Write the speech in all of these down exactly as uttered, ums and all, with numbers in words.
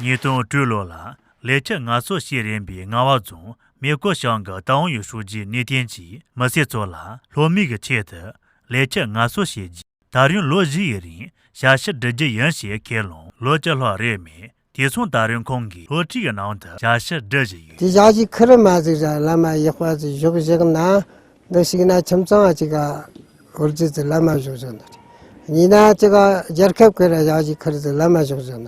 ཉིས་སྟོང་དྲུག་ལོ་ལ་ལས་འཆར་ངལ་གསོ་བྱེད་རན་པའི་རྔ་བ་རྫོང་མེ་ཀོ་ཞང་གི་ཏའོ་ཡོ་ཧྲུའུ་ཅི་གནས་བརྟན་གྱིས་མི་སེར་ཚོ་ལ་སློབ་མའི་གི་ཆེད་དུ་ལས་འཆར་ངལ་གསོ་བྱེད་རྒྱུ། ད་རུང་ལོ་བཞིའི་རིང་ཞབས་ཕྱི་སྒྲུབ་རྒྱུ་ཡིན་ཞེས་ཁས་བླངས། ལོ་བཅུ་ལྷག་རེད་མོད། དེ་སོང་ད་རུང་ཁོང་གིས་སློབ་ཁྲིད་ཀྱི་ནང་དུ་ཞབས་ཕྱི་སྒྲུབ་བཞིན་ཡོད། དེ་ཞག་གཅིག་ཁུར་མ་ཟིག་ར་བླ་མ་ཡག་པ་ཟིག་བཞུགས་བཞག་ན། འདི་ཞིག་ན་ཁྱིམ་ཚང་ཅིག་ག་འོར་རྫི་ཟིག་བླ་མ་བཞུགས་བཞག་ན། གཉིས་ན་ཅིག་ག་རྒྱལ་ཁབ་ཀྱི་ར་ཞག་གཅིག་ཁུར་ཟིག་བླ་མ་བཞུགས་བཞག་ན།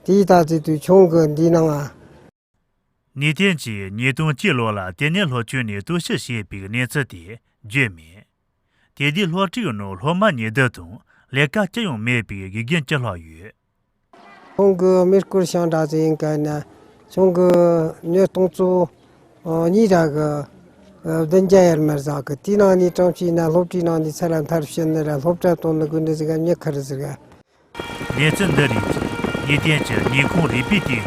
དེའི་ད་ཚེ་དུས་ཆུང་གི་འདི་ནང་ང་། གནས་བརྟན་གྱིས་ཉིས་སྟོང་གཅིག་ལོ་ལ་ལྟེ་གནས་སློབ་ཆུང་ནས་གཏོར་བཤིག་བྱས་པའི་གནས་ཚུལ་དེ་བརྗོད་མེད། དེ་དུས་སློབ་ཁྲིད་ནང་སློབ་མ་ཉི་ཤུ་དང་ལས་ཀ་ཅི་ཡང་མེད་པའི་དགེ་རྒན་བཅུ་ལྷག་ཡོད། ཁོང་གི་མེ་སྐོར་ཞང་འདྲ་ཟིག་ཡིན་ག་ན། ཁྱོང་གི་ཉོས་སྟོང་ཚོ་གཉིས་ར་གི་བདུན་བརྒྱ་ཡར་མར་ཟག་གི། དེའི་ནང་ནས་གྲངས་ཅིག་ན་སློབ་གྲྭའི་ནང་ནས་ཚུར་མཐར་ཕྱིན་ནི་ར་སློབ་གྲྭ་གཏོང་ནི་དགོས་ནི་ཟིག་ག་མྱི་ཁར་ཟིག་ག། གནས་ཚུལ་འདི་རིགས་ཀྱིས་གནས་བརྟན་གྱི་ཉིན་གུང་རིག་པའི་སྟེང་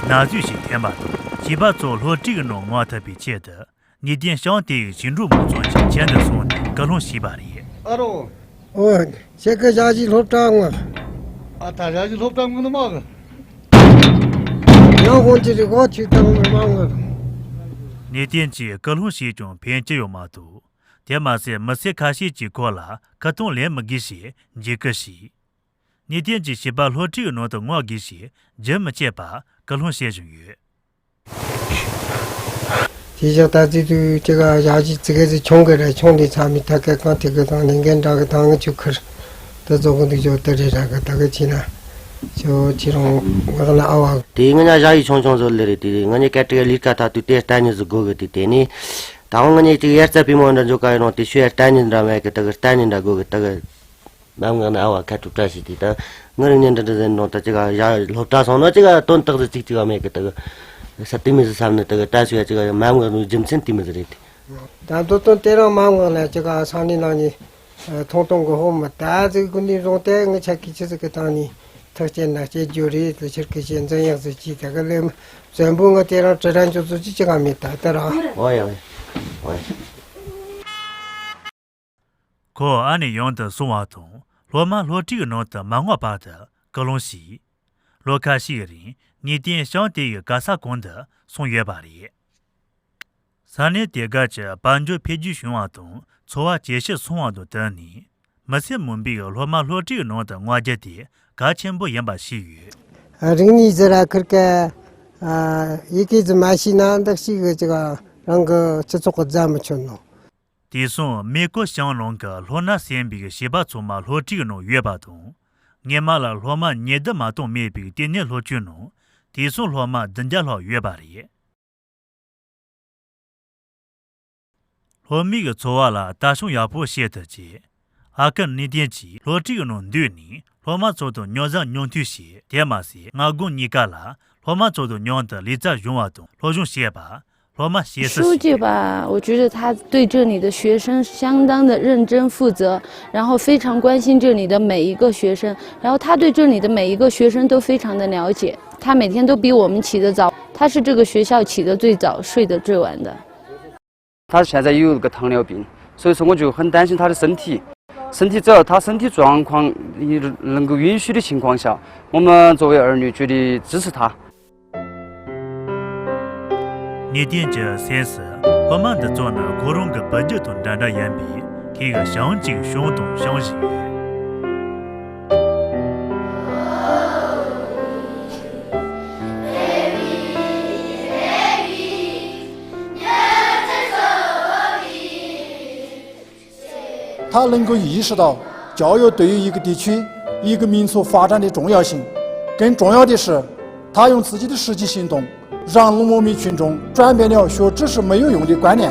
ནས་ན་ཟུག་ཞིག་ཐོན་པ་དང་། བྱིས་པ་ཚོ་སློབ་ཁྲིད་ནང་མངོན་ཐུབ་པའི་ཆེད་དུ་གནས་བརྟན་ཞང་དེ་ཡི་ཞིང་འབྲོག་མང་ཚོགས་ཀྱི་ཁྱིམ་དུ་སོང་ནས་སྐུལ་སློང་བྱས་པ་རེད། ཨ་རོ། ཨོ། ཁྱེད་ཀྱི་ཞག་བཞི་སློབ་གྲྭ་ངོ་། ཨ་ད་ཞག་བཞི་སློབ་གྲྭ་ངོ་ནི་མ་གི། ཡང་ཧོན་གྱི་རིག་གོ་ཆིག་དང་མི་མང་ངོ་། གནས་བརྟན་གྱིས་སྐུལ་སློང་བྱས་ཀྱང་ཕན་གྱི་ཡོད་མ་གཏོགས། དེ་མ་ཟད་མི་སེར་ཁ་ཤས་ཀྱིས་ཁོ་ལ་ཁ་ཏོན་ལེན་མི་དགོས་ཞེས་འཇིགས་སྐུལ་བྱས། གནས་བརྟན་གྱིས་བྱིས་པ་སློབ་ཁྲིད་ནང་དུ་མངོན་དགོས་ཞེས་རྒྱུན་མི་ཆད་པར་སྐུལ་སློང་བྱེད་བཞིན་ཡོད། དེ་བཞག་ད་ཙི་དུས་ཅི་ག་ཞག་གཅིག་ཙི་གེ་ཙི་ཆུང་གི་རེད། ཆུང་དེ་ཚ་མི་ཐ་གེ་གང་ཐེ་གེ་དང་ལེན་གེ་འདྲ་གི་དང་ངི་ཆུ་ཁུར་དུ་རྫོགས་གི་འདུག་ཅོ་དེ་རེད་ར་གི་ད་གི་ཆི་ན་ཅོ་ཁྱེད་རང་ངག་ན་ཨ་བ། དེ་ང་ཉ་ཞག་ཡི་ཆུང་ཆུང་ཟོ་ལེ་རེད། དེ་ང་ཉ་སྐད་དྲི་ལིར་ཀ་ཐ་དུས་དེ་ལྟ་ཉི་ཟི་གོ་གི་དེ་དེ་ནི་ད་ང་ཉ་ཅིག་ཡར་རྩ་པི་མོ་འདྲ་འཇོག་ག་ཡོད་རུང་དེ་ཤུ་ཡར་ལྟ་ཉི་འདྲ་མེད་གི་ད་གི་ལྟ་ཉི་འདྲ་གོ་གི་ད་གི། མ་ངག་ན་ཨ་བ་ཁ་གྲུབ་བཀྲ་ཤིས་དེ་ད་ངི་རིང་ཉིན་འདྲ་འདྲ་ཟེར་ནོ་ད་ཅི་ག་ཡ་སློབ་གྲྭ་སོང་ནོ་ཅི་ག་དོན་དག་ཟེར་ཅིག་ཅི་ག་མེད་གི་ད་གི་ས་དེ་མི་ཟེར་བསམ་ནི་ད་གི་ད་ཤུ་ཡ་ཅི་ག་མ་ངག་ནོ་རྒྱུ་མཚན་དེ་མི་ཟེར་རེད། ད་མདོ་དོན་དེ་རང་མ་ངག་ན་ཅི་ག་སང་ནི་ནང་ནི་ཐོང་ཐོང་གི་ཧོ་མ་ད་ཟིག་གུ་ནི་རོང་དེ་ངི་ཆ་གི་ཆི་ཟིག་གི་ཐང་ནི་ཐག་ཅན་ན་སྐྱེ་རྒྱུ་རེད། དེ་ཕྱིར་གི་ཤེས་འཛིན་ཡག་ཟིག་ཅི་ད་གི་ལེ་བཙན་པོ་ངི་དེ་རང་དྲི་ར་འཇོག་ཚོ་ཅི་ཅི་ག་མེད་ད་ད་རང་། ཨོ་ཡ་ཨོ་ཡ་ཨོ་ཡ། ཁོ་ཨ་ནེ་ཡང་དུ་སོང་བ་དང་སློབ་མ་སློབ་ཁྲིད་ནང་དུ་མ་མངགས་པར་དུ་སྐུལ་སློང་བྱས། ལོ་ཁ་ཤས་རིང་གནས་བརྟན་ཞང་དེ་ཡི་ག་ས་གང་དུ་སོང་ཡོད་པ་རེད། ས་གནས་དེ་ག་གི་དཔལ་འབྱོར་འཕེལ་རྒྱས་བྱུང་བ་དང་འཚོ་བ་ཇེ་ཞན་སོང་བ་དང་བསྟུན་ནས་མི་སེར་མང་པོས་སློབ་མ་སློབ་ཁྲིད་ནང་དུ་མངགས་རྒྱུ་དེ་གལ་ཆེན་པོ་ཡིན་པ་ཤེས་ཡོད། རིག་གནས་ཟེར་ར་ཁིར་ཀ་ཡི་གེ་ཟིག་མ་ཤེས་ན་འདི་ཞིག་གི་ཅིག་རང་གི་སྤྱི་ཚོགས་ཀྱི་རྫ་མི་ཆོད་ནོ། དེ་སོང་མེ་ཀོ་ཞང་ནང་གི་ལྷོ་ན་གསན་པའི་བྱིས་པ་ཚང་མ་སློབ་ཁྲིད་ནང་ཡོད་པ་དང་། སྔས་མ་ལ་སློབ་མ་ཉི་བདུན་མ་གཏོགས་མེད་པའི་ལྟེ་གནས་སློབ་ཆུང་ནང་དེ་སོང་སློབ་མ་བདུན་བརྒྱ་ལྷག་ཡོད་པ་རེད། སློབ་མའི་འཚོ་བ་ལ་ལྟ་སྐྱོང་ཡག་པོ་བྱེད་ཐུབ་ཅེས། ཨ་ཀར་གནས་བརྟན་གྱིས་སློབ་ཁྲིད་ནང་འདུས་ནས་སློབ་མ་ཚོ་དང་མཉམ་ཟ་མཉམ་འཐུང་བྱས། དེ་མ་ཟད་སྔ་དགོང་གཉིས་ཀ་ལ་སློབ་མ་ཚོ་དང་མཉམ་དུ་ལུས་རྩལ་སྦྱོང་བ་དང་སློབ་སྦྱོང་བྱེད་པ། སློབ་མ་ཞེས་སུ་书记吧，我觉得他对这里的学生相当的认真负责，然后非常关心这里的每一个学生，然后他对这里的每一个学生都非常的了解，他每天都比我们起得早，他是这个学校起得最早、睡得最晚的。他现在又有个糖尿病，所以说我就很担心他的身体。身体只要他身体状况能够允许的情况下，我们作为儿女绝对支持他。 གནས་བརྟན་གྱི་སེམས་སུ་སློབ་མ་འདི་ཚོ་ནི་ཁོ་རང་གི་བུ་རྒྱུད་དང་འདྲ་འདྲ་ཡིན་པས་ཁོས་ཞང་གཅིག་བྱུང་དང་བྱུང་བཞིན་ཡོད། 他能够意识到教育对于一个地区、一个民族发展的重要性。更重要的是，他用自己的实际行动，让农牧民群众转变了学知识没有用的观念，